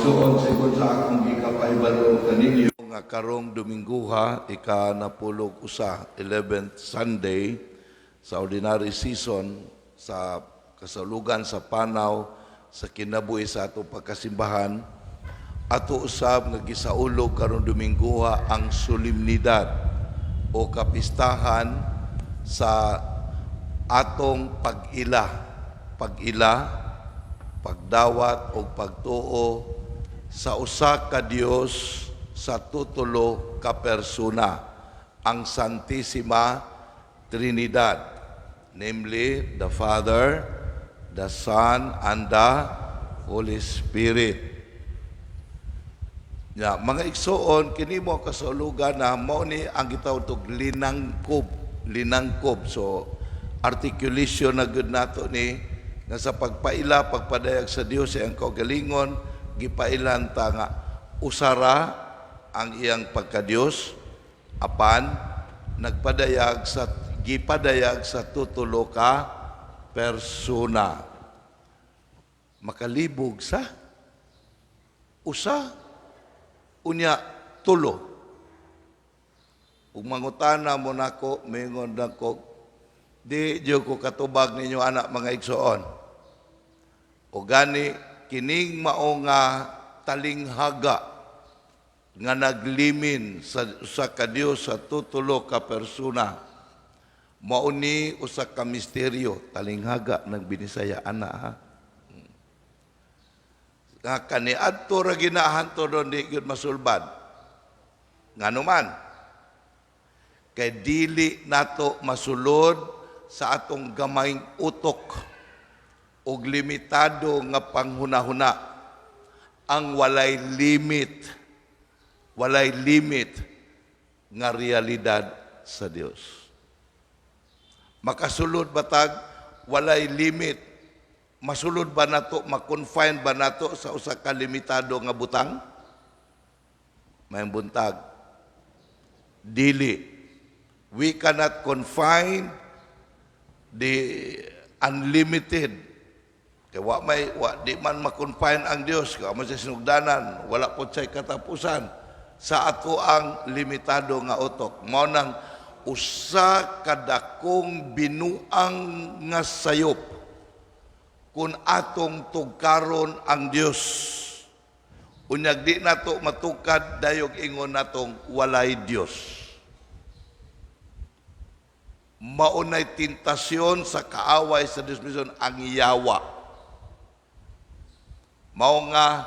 Igsoon, sigon sa akong gikapahibalo kaninyo nga karong Dominguha, ika 11, 11th Sunday sa ordinary season sa kasalugan sa panaw sa kinabuhi sa atong pagkasimbahan, ato usab nga gisaulog karong Dominguha ang solemnidad o kapistahan sa atong pag-ila, pagdawat o pagtuo sa usa ka Dios sa tutulo ka persona, ang Santissima Trinidad, namely the Father, the Son, and the Holy Spirit. Ya, mga igsoon, kini mo kasaulugan na mao ni ang gitawag og linangkob, linangkob. So articulation na gud nato ni nga sa pagpaila, pagpadayag sa Dios sa iyang kaugalingon, gipailan ta nga usara ang iyang pagkadiyos apan nagpadayag sa gipadayag sa tutulo ka persona. Makalibog sa usa, unya tulo. Ug mangutana mo nako, mingon nako, di jud ko katubag ninyo anak, mga igsoon. O gani kining mao nga talinghaga nga naglimin sa usa ka Dios sa tutulo ka persona, mao ni usa ka misteryo, talinghaga ng Binisaya ana ha, nga kaniadto ra ginahan to doon, di gyud masulbad. Ngano man? Kay dili nato masulod sa atong gamayng utok og limitado nga panghunahuna ang walay limit, walay limit nga realidad sa Dios. Makasulod ba tag walay limit? Masulod ba nato, ma-confine ba nato sa usa ka limitado nga butang? Maayong buntag. Dili. We cannot confine the unlimited. Kay wa may wa di man ma-confine ang Dios, kay man siya sinugdanan, wala po siya'y katapusan sa ato ang limitado nga utok. Mao nang usa ka dakong binuang nga sayop kung atong tugkaron ang Dios. Unyag di nato matukad, dayog ingon natong walay Dios. Maunay tentasyon sa kaaway sa Dios mission, ang yawa. Mao nga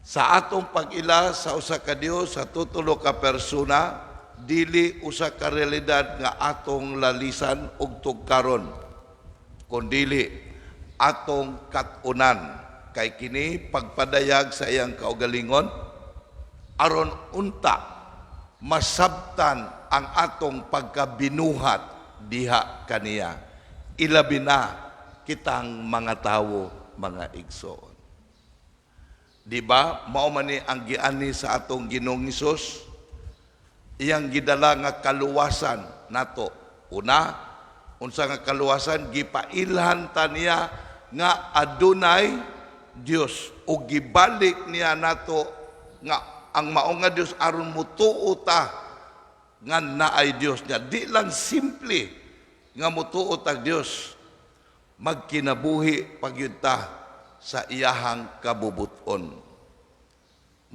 sa atong pag-ila sa usa ka Dios sa tutulo ka persona, dili usa ka realidad nga atong lalisan ug tugkaron, kundili atong kat-unan, kay kini pagpadayag sa iyang kaugalingon aron unta masabtan ang atong pagkabinuhat diha kaniya, ilabi na kitang mga tawo, mga igsoon. Di ba mao man ni ang giani sa atong Ginoong Hesus? Iyang gidala nga kaluwasan nato. Una, unsa nga kaluwasan? Gipailhan ta niya nga adunay Dios o gibalik niya nato nga ang mao nga Dios aron mutuo ta nga naay Dios niya. Di lang simple nga mutuo tag Dios, magkinabuhi pagyud ta sa iyahang kabubuton.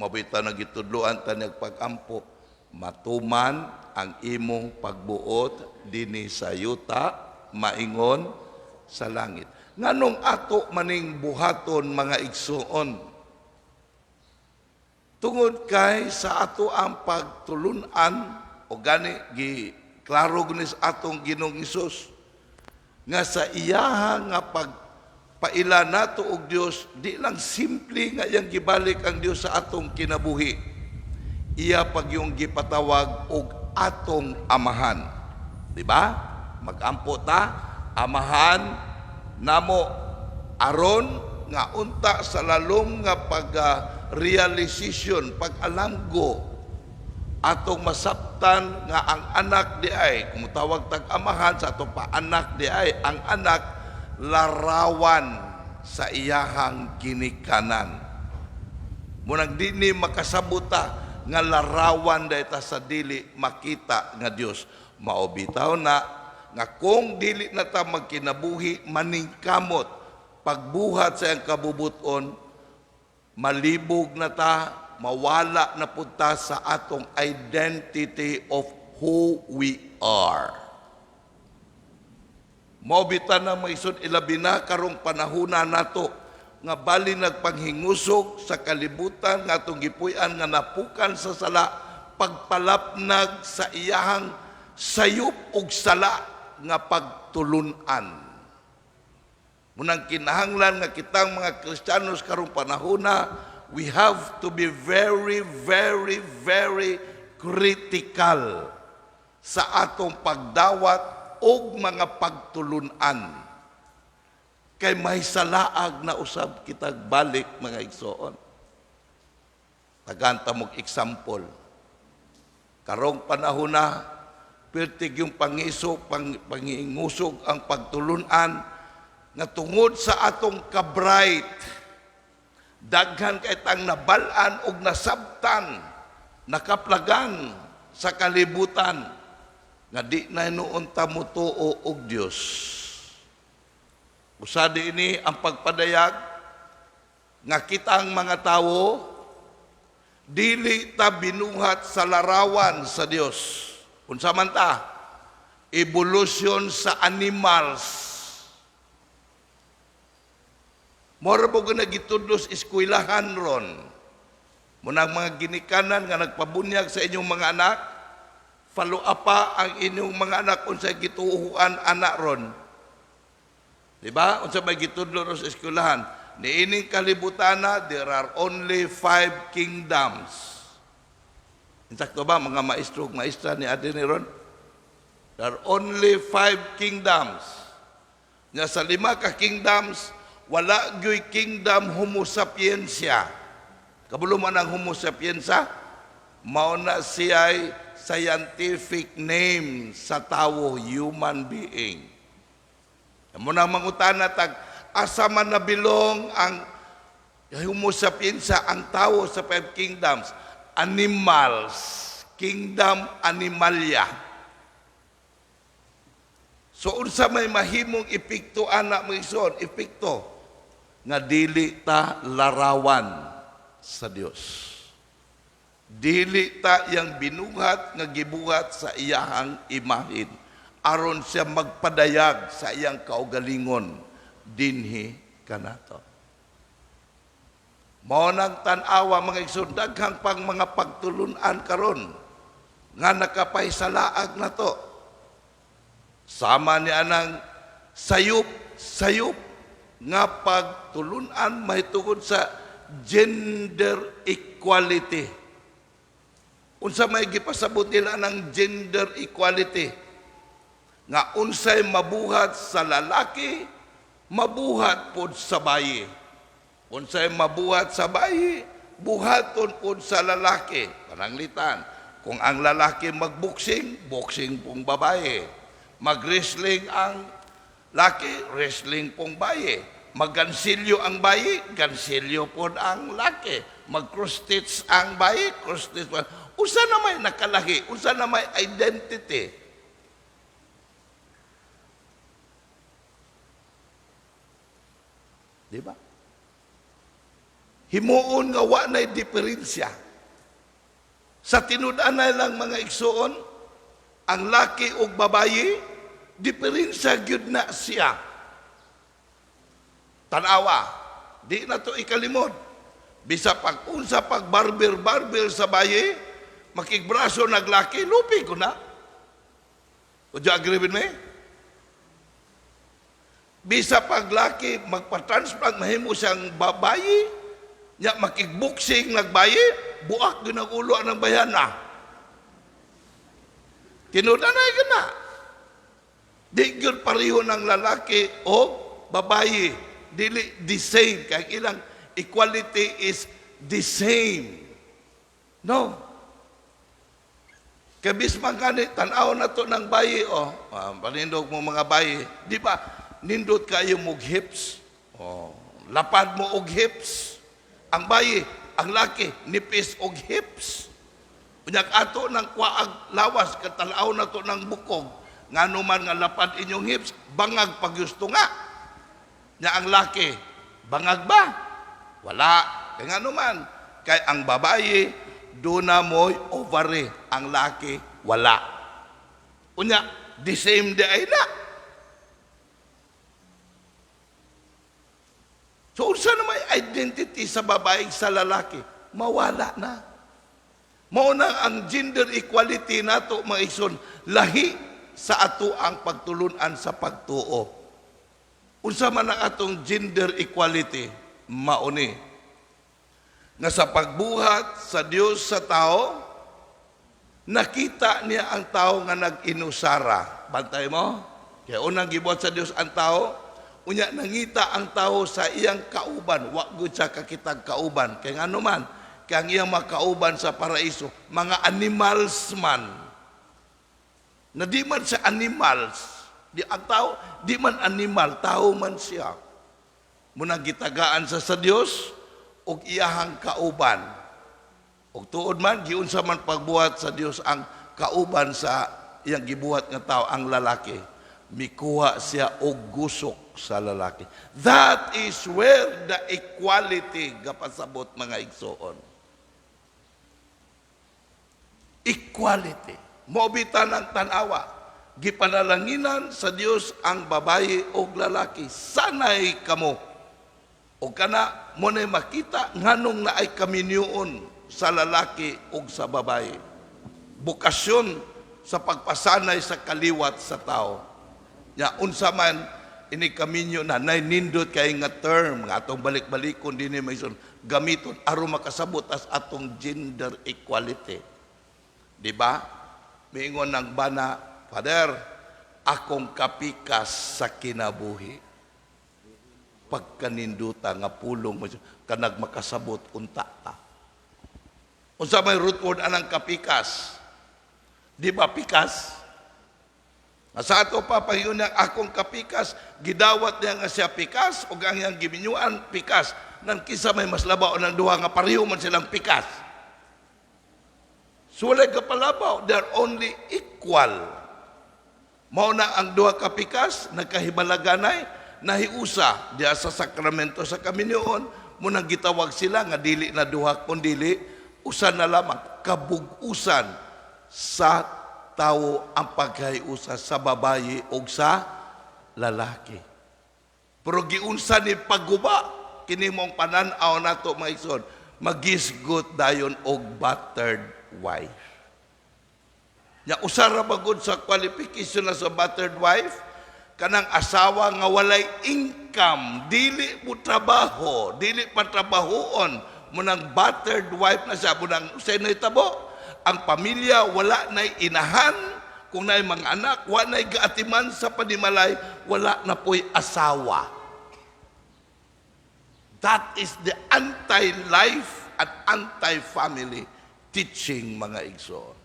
Mabita na gitudloan ta niyag pag-ampo, matuman ang imong pagbuot dinhi sa yuta maingon sa langit. Nganong ato maning buhaton, mga igsuon? Tungod kay sa ato ang pagtulunan o gani gi klaro guni sa atong Ginoong Hesus nga sa iyaha nga pagpaila nato og Dios, di lang simple nga iyang gibalik ang Dios sa atong kinabuhi, iya pag yung gipatawag og atong amahan. Di ba magampo ta, "Amahan namo"? Aron nga unta sa lalom nga pag realization, pag-alanggo, atong masabtan nga ang anak di ay kung tawag tag amahan sa atong paanak di ay ang anak larawan sa iyahang ginikanan. Munang di ni makasabuta nga larawan dayta sa dili makita nga Dios. Mao bitaw na nga kung dili na ta magkinabuhi maningkamot pagbuhat sa iyang kabubuton, malibog na ta, mawala na pud ta sa atong identity of who we are. Mao bitaw na, mga igsoon, ilabi na karong panahona nato nga bali nagpanghingusog sa kalibutan nga atong gipuy-an nga napukan sa sala, pagpalapnag sa iyahang sayop og sala nga pagtulunan. Munang kinahanglan nga kitang mga Kristiyanos karong panahona, we have to be very, very, very critical sa atong pagdawat og mga pagtulunan. Kay may salaag na usab kitag balik, mga igsoon. Tagaan ta mog example. Karong panahon na, pertig yung pangisog, pangingusog ang pagtulunan nga tungod sa atong kabright, daghan kay tang nabalaan og nasabtan, nakaplagan sa kalibutan nga di na noon ta motuo og Dios. Usa ini ang pagpadayag nga kitang mga tawo dili ta binuhat sa larawan sa Dios. Unsa man ta? Evolution sa animals. Mora po na gitudlo sa eskwelahan ron. Munang mga ginikanan nga nagpabunyag sa inyong mga anak, follow up pa ang inyong mga anak unsay gituohan anak ron. Di ba? Unsa may gitudlo ron sa eskwelahan? Niining kalibutana, there are only five kingdoms. Insakto ba, mga maestro ug maestra ni Ate ni ron? There are only five kingdoms. Nga sa lima ka kingdoms, wala gyoy kingdom Homo sapiensia. Kabalo man ang Homo sapiensa? Mao na siya'y scientific name sa tawo, human being. Mo nang mangutana tag asa man nabilong ang Homo sapiensa, ang tawo, sa five kingdoms? Animals, kingdom Animalia. So unsa may mahimong epekto ana, mga igsoon? Epekto nga dili ta larawan sa Dios. Dili ta yang binuhat nga gibuhat sa iyahang imahin aron siya magpadayag sa iyang kaugalingon dinhi kanato. Mao nang tan-awa, mga igsoon, daghang pang mga pagtulunan karon nga nakapahisalaag na to. Sama ni anang sayop sayop nga pagtulunan mahitungod sa gender equality. Unsa may gipasabot nila ng gender equality? Nga unsay mabuhat sa lalaki, mabuhat pod sa bayi. Unsay mabuhat sa bayi, buhaton pod sa lalaki. Pananglitan, kung ang lalaki magboxing, boxing pong babae. Mag-wrestling ang laki, wrestling pong bayi. Maggansilyo ang bayi, gansilyo pod ang laki. Mag-cross stitch ang bayi, cross stitch po. Unsa na may nakalahi, unsa na may identity? Di ba? Himuon nga wa na'y diferensya. Sa tinud-anay lang, mga igsoon, ang laki ug babayi, diferensya gyud na siya. Tanawa, di na to ikalimod. Bisa pag unsa pag barber-barber sa bayi, makigbraso naglaki, lupi ko na. Would you agree with me? Bisa paglaki, magpa-transplant, mahimo siyang babayi, nya makigboxing nagbayi, buak gyud ang ulo ang bayana. Tinud-anay gyud na. Di gyud pareho ng lalaki o babayi. Dili the same. Kaya ilang equality is the same. No. Kaya bisman gani, tanaw na to ng bayi, oh, panindog mo mga bayi, di ba, nindot kayo mog hips, oh, lapad mo og hips, ang bayi, Ang laki nipis og hips. Unyag ato ng kuwaag lawas, katalaw na to ng bukog. Ngano man nga lapad inyong hips, bangag pagyusto nga. Nya ang laki, bangag ba? Wala. Kay ngano man, kay ang babae, duna mo'y ovary. Ang laki, wala. Unya, the same day ay na. So, unsa na may identity sa babae sa lalaki? Mawala na. Mao na ang gender equality nato, mga igsoon, lahi sa ato ang pagtulunan sa pagtuo. Unsa man ang atong gender equality? Mauni nga sa pagbuhat sa Dios sa tao, nakita niya ang tao nga nag-inusara. Bantay mo? Kaya unang gibuhat sa Dios ang tao, unya nangita ang tao sa iyang kauban, wa gud siya kakitag kauban. Kay ngano man, kay ang iyang makauban sa paraiso, mga animals man. Na di man siya animals, di ang tao, di man animal, tao man siya. Munang gitagaan sa Dios og iyahang kauban. Og tuod man, giunsa man pagbuhat sa Dios ang kauban sa iyang gibuhat nga tao, ang lalaki. Mikuha siya og gusok sa lalaki. That is where the equality gapasabot, mga igsoon. Equality. Mobita ng tanawa. Gipanalanginan sa Dios ang babae og lalaki. Sanay kamo. O kana mo na makita nganong naay kaminyoon sa lalaki ug sa babae. Bukasyon sa pagpasanay sa kaliwat sa tao. Ya unsa man ini kaminyo na nay nindot kay nga term nga atong balik-balikon dinhi may gamiton aron makasabot as atong gender equality. Di ba? Miingon ng bana, "Father, akong kapikas sa kinabuhi." Pagkaninduta nga pulong mo, kanag makasabot unta ta. Unsa may root word anang kapikas? Di ba pikas? Sa ato pa pahiyon niya akong kapikas, gidawat niya nga siya pikas o ang iyang giminyuan pikas. Nang kisa may mas labaw ng duha nga pareho man silang pikas. So walay kapalabaw, they're only equal. Mao na ang duha ka pikas, nagkahibalaganay, nahiusa diya sa sakramento sa kaminyoon, munang gitawag sila nga dili na duha kundili usa na lamang, kabug-usan sa tawo ang pagkahiusa sa babayi o sa lalaki. Pero giunsa ni pagguba kini mong panan-aw nato, mga igsoon, magisgot dayon og battered wife. Nya usa ra bagod sa qualification na sa battered wife, kanang asawa nga walay income, dili mo trabaho, dili pa trabahoon, munang battered wife na siya, munang usay na itabo, ang pamilya wala na'y inahan, kung na'y mga anak, wala na'y gaatiman sa panimalay, wala na po'y asawa. That is the anti-life and anti-family teaching, mga igsoon.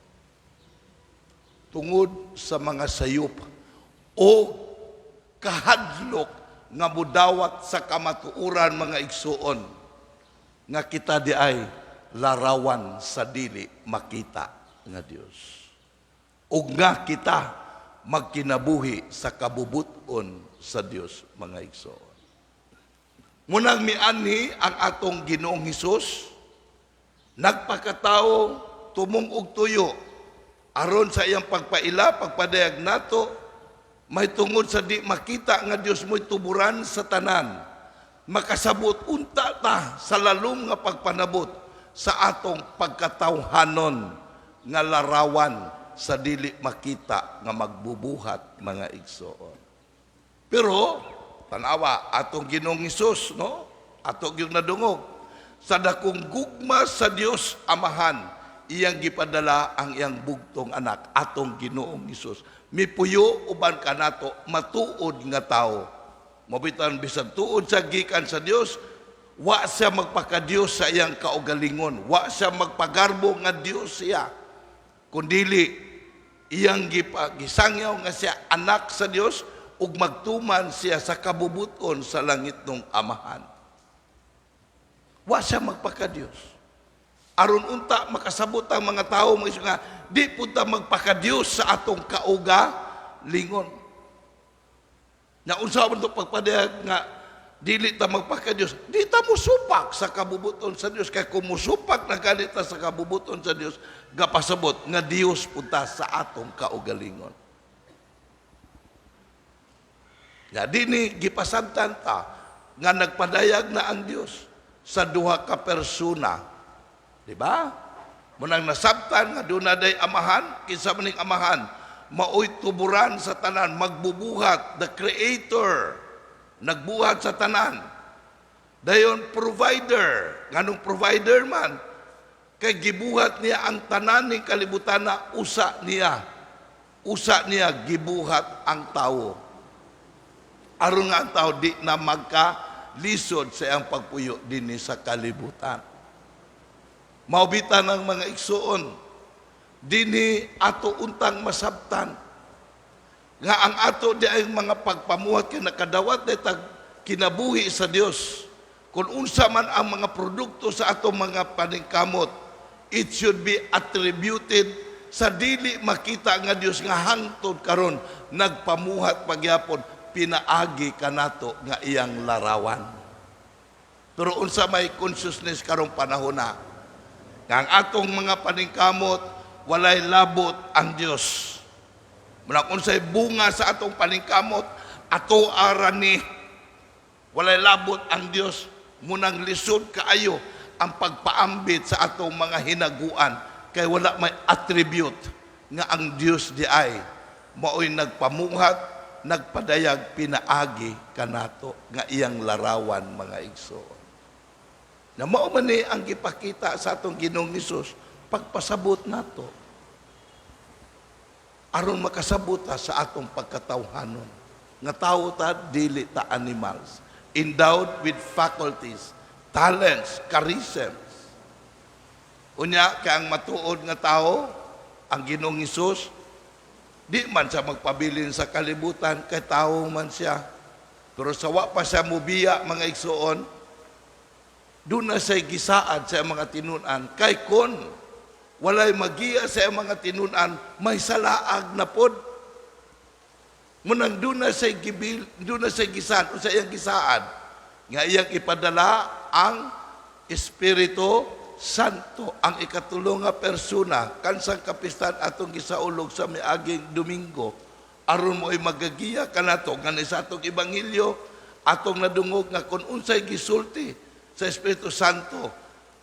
Tungod sa mga sayop o kahadlok nga mudawat sa kamatuoran, mga igsuon, nga kita di ay larawan sa dili makita nga Dios. Ug nga kita magkinabuhi sa kabubuton sa Dios, mga igsoon. Munang mianhi ang atong Ginoong Hesus, nagpakatao, tumong og tuyo aron sa iyang pagpaila, pagpadayag nato may tungod sa di makita nga Dios mo'y tuburan sa tanan. Makasabot unta ta sa lalom nga pagpanabot sa atong pagkatawhanon nga larawan sa dili makita nga magbubuhat, mga igsoon. Pero tanawa atong Ginoong Hesus, no? Ato gyud nadungog sa dakong gugma sa Dios Amahan, iyang gipadala ang iyang bugtong anak, atong Ginoong Hesus. Mipuyo uban kanato, matuod nga tawo. Mabitan bisan tuod sa gikan sa Dios, wa siya magpakadiyos sa iyang kaugalingon, wa siya magpagarbo nga Dios siya. Kundili iyang gisangyaw nga siya anak sa Dios ug magtuman siya sa kabubuton sa langit ng Amahan. Wa siya magpakadiyos. Aron unta makasabot ang mga tao, mga nga di pud ta magpakadiyos sa atong kaugalingon. Na unsa man to pagpadayag nga dili ta magpakadiyos? Di ta musupak sa kabubuton sa Dios, kay kung musupak na ganit ta sa kabubuton sa Dios, gapasabot nga Dios pud ta sa atong kaugalingon. Nga dini gipasabtan ta nga nagpadayag na ang Dios sa duha ka persona. Di ba? Munang nasabtan nga doon na day amahan, kinsa man ning amahan, maoy tuburan sa tanan, magbubuhat, the creator, nagbuhat sa tanan. Dayon provider, nganong provider man? Kay gibuhat niya ang tanan ning kalibutan na usa niya. Usa niya gibuhat ang tawo. Aron nga ang tao di na magka lisod sa iyang pagpuyo dinhi sa kalibutan. Maubita ng mga igsuon, dinhi ato untang masabtan nga ang ato di ay mga pagpamuhat kay nakadawat di tag kinabuhi sa Dios. Kung unsa man ang mga produkto sa atong mga paningkamot, it should be attributed sa dili makita nga Dios nga hangtod karon nagpamuhat pagyapon pinaagi kanato nga iyang larawan. Pero unsa may consciousness karong panahon na nga ang atong mga paningkamot, walay labot ang Dios? Muna unsay bunga sa atong paningkamot, ato arani, walay labot ang Dios. Munang lisod kaayo ang pagpaambit sa atong mga hinaguan kay wala may attribute nga ang Dios di ay maoy nagpamuhat, nagpadayag pinaagi kanato nga iyang larawan, mga igsoon. Na mao man ni ang gipakita sa atong Ginoong Hesus pagpasabot nato aron makasabot ta sa atong pagkatawhanon nga tawo ta, dili ta animals, endowed with faculties, talents, charisms. Unya kay ang matuod nga tao, ang Ginoong Hesus, di man siya magpabilin sa kalibutan kay tawo man siya. Pero sa wa pa siya mubiya, mga igsuon, doon na siya gisaad sa mga tinun-an, kay kon walay magiya sa mga tinun-an, may salaag na pod. Munang doon na siya gibil, doon na siya gisaad, sa iyang gisaad nga iyang ipadala ang Espiritu Santo, ang ikatulo nga persona, kansang kapistan atong gisaulog sa miaging Domingo, aron mo ay magagiya kanato nga ni sa atong ebanghelyo atong nadungog nga kung unsay gisulti sa Espiritu Santo,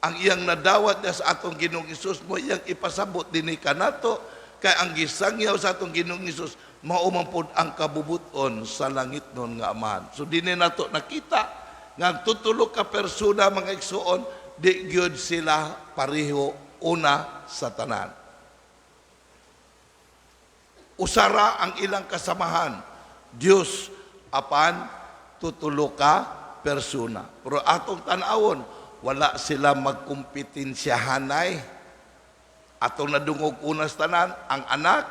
ang iyang nadawat niya sa atong Ginoong Hesus mo iyang ipasabot dinhi kanato, kay ang gisangyaw sa atong Ginoong Hesus mao man pod ang kabubuton sa langit nun nga Amahan. So dinhi nato nakita nga ang tutulo ka persona, mga igsuon, di gyud sila pareho una sa tanan. Usara ang ilang kasamahan, Dios apan tutulo ka persona. Pero atong tan-awon, wala sila magkumpetensyahanay. Atong nadungog, una sa tanan, ang anak,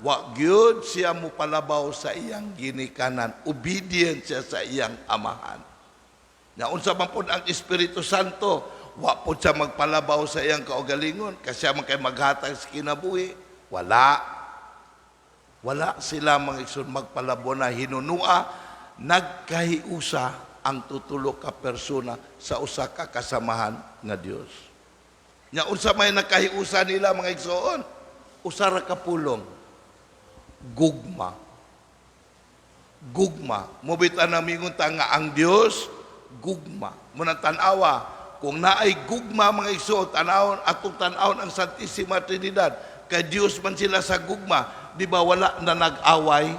wa gyud siya mopalabaw sa iyang ginikanan. Obedient siya sa iyang amahan. Na unsa man pod ang Espiritu Santo, wa pod siya magpalabaw sa iyang kaugalingon kasi siya man kay maghatag sa kinabuhi. Wala. Wala sila, mga igsoon, magpalabo na hinunua, nagkahiusa ang tutulo ka persona sa usa ka kasamahan nga Dios. Nya unsa may nakahiusa nila, mga igsoon? Usa ra ka pulong. Gugma. Gugma. Mobita na mingon ta nga ang Dios gugma. Muna tan-awa kung naay gugma, mga igsoon, tanawon atong tan-awon ang Santissima Trinidad, kay Dios man sila sa gugma, di ba wala na nag-away?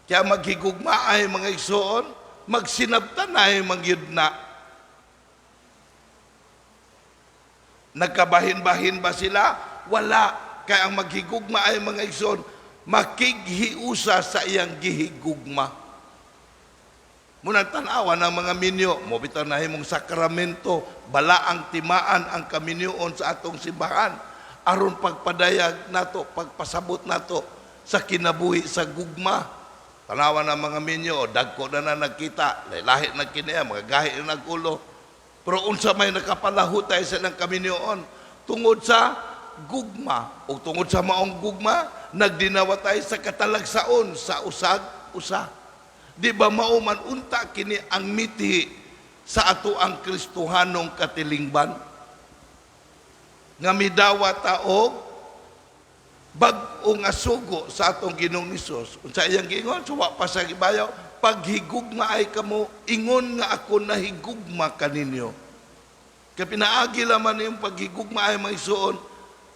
Kaya maghigugma ay, mga igsoon, magsinabtan ay mangyud na. Nagkabahin-bahin ba sila? Wala. Kaya ang maghigugma ay, mga igsoon, makighiusa sa iyang gihigugma. Munang tanawa ng mga minyo, mo bitaw na himong sakramento, balaang timaan ang kaminyoon sa atong simbahan aron pagpadayag nato, pagpasabot nato sa kinabuhi sa gugma. Tanawa ng mga minyo, dagko na na nagkita, lahi na kiniya, mga gahi na nagulo. Pero unsa may nakapalahutay sa ilang kaminyoon? Tungod sa gugma. O tungod sa maong gugma, nagdinawatay sa katalagsaon sa usag usa. Di ba mao man unta kini ang mithi sa ato ang Kristohanong katilingban? Nga midawat ta og bag-o nga sugo sa atong Ginoong Hesus. Unsa iyang giingon? Suwa pa sa gibayaw, "Paghigugma ay kamo ingon nga ako nahigugma kaninyo." Kay pinaagi laman yung paghigugma ay, mga igsoon,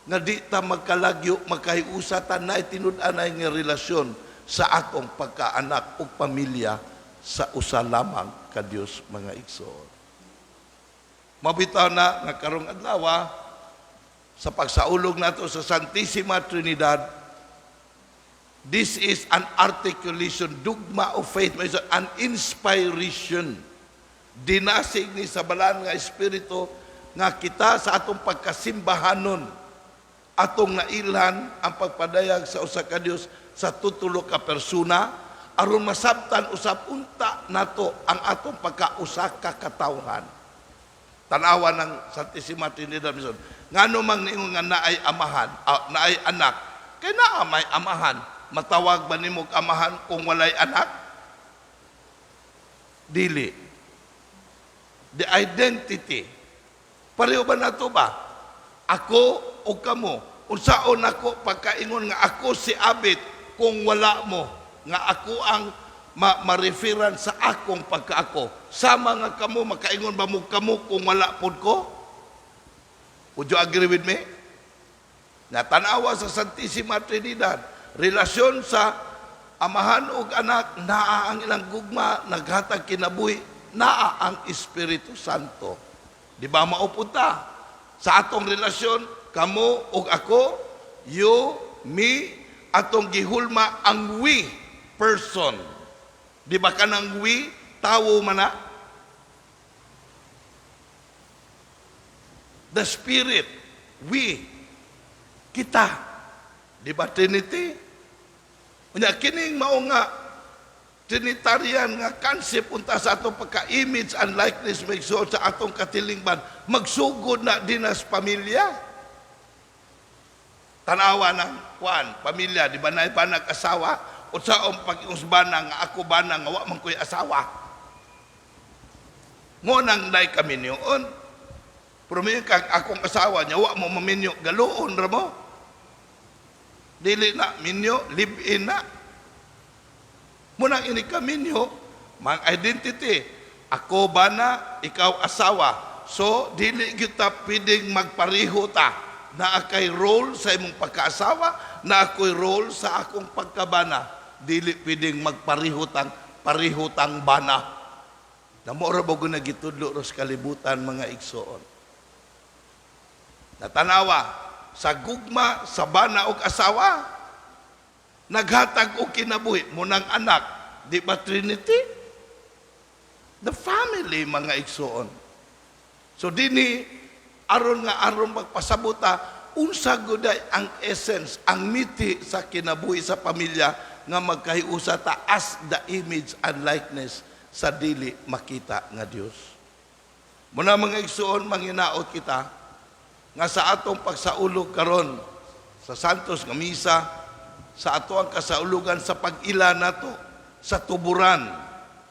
nga di ta magkalagyo, magkahiusa ta, na tinud-anay nga relasyon sa atong pagkaanak o pamilya sa usa lamang ka Dios, mga igsoon. Mabitaw na nga karong adlaw sa pagsaulog nato sa Santissima Trinidad, this is an articulation, dogma of faith, an inspiration. Dinasig ni sa Balaan nga Espiritu nga kita sa atong pagkasimbahanon, atong nailhan ang pagpadayag sa usa ka Dios sa tutulo ka persona, aron masabtan usab unta nato ang atong pagkausa ka katawhan. Tanawa ng Santissima Trinidad Mission. Ngano mang niingon nga naay amahan, naay anak, kay naa may amahan. Matawag ba nimo amahan kung walay anak? Dili. The identity. Pareho ba nato ba? Ako o kamo. Unsaon ako pagkaingon nga ako si Abit kung wala mo nga ako ang ma-referan sa akong pagkaako? Sama nga kamo, makaingon ba mo kamo kung wala pod ko? Would you agree with me? Natanawa sa Santissima Trinidad, relasyon sa amahan ug anak, naa ang ilang gugma, naghatag kinabuhi, naa ang Espiritu Santo. Di ba mao pud ta? Sa atong relasyon, kamo ug ako, you, me, atong gihulma ang we person. Di ba kanang we, tawo man na? The Spirit, we, kita. Di ba Trinity? Unya kining mao nga Trinitarian nga concept unta sa atong pagka-image and likeness, magsuod sa atong katilingban, magsugod na dinas pamilya. Tanawa ng kuan, pamilya, di ba na pa nag-asawa? Unsaon pag-usbana nga ako bana nga wa man ko'y asawa? Mo nang day kami niyon. Pero may kag akong asawa niya, wa mo maminyo, galuon ra mo. Dili na minyo, live-in na. Munang ini kaminyo, mang identity. Ako bana, ikaw asawa. So, dili kita pwedeng magpareho ta. Na akay role sa imong pagkaasawa, na ako'y role sa akong pagkabana. Dili pwedeng magpareho tang pareho tang bana. Na mo ra ba na gitudlo ros kalibutan, mga igsoon? Natanawa sa gugma sa bana og asawa, naghatag og kinabuhi mo ng anak, di ba Trinity? The family, mga igsoon. So dinhi aron nga aron magpasabuta unsa guday ang essence, ang miti sa kinabuhi sa pamilya nga magkahiusa ta as the image and likeness sa dili makita nga Dios. Muna, mga igsoon, manginaot kita nga sa atong pagsaulog karon sa Santos nga Misa, sa ato ang kasaulugan sa pag-ila nato sa tuburan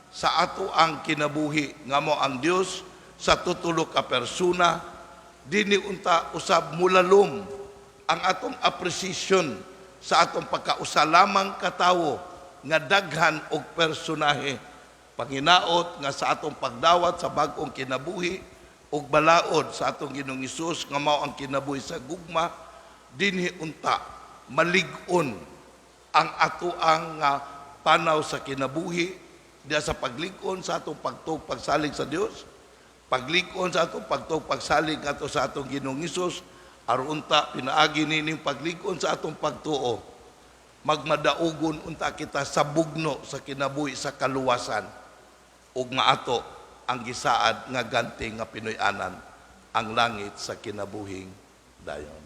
sa ato ang kinabuhi nga mo ang Dios sa tutulo ka persona, dinhi unta usab mulalom ang atong appreciation sa atong pagkausa lamang katawo nga daghan og personahe. Panginaot nga sa atong pagdawat sa bag-ong kinabuhi ug balaod sa atong Ginoong Hesus nga mao ang kinabuhi sa gugma, dinhi unta malig-on ang atoang nga tanaw sa kinabuhi diya sa paglig-on sa atong pagtuo pagsalig sa Dios, paglig-on sa atong pagtuo pagsalig ato sa atong Ginoong Hesus, aron unta pinaagi nining paglig-on sa atong pagtuo, magmadaugon unta kita sa bugno sa kinabuhi sa kaluwasan ug maato ang gisaad nga ganti nga Pinoy-anan, ang langit sa kinabuhing dayon.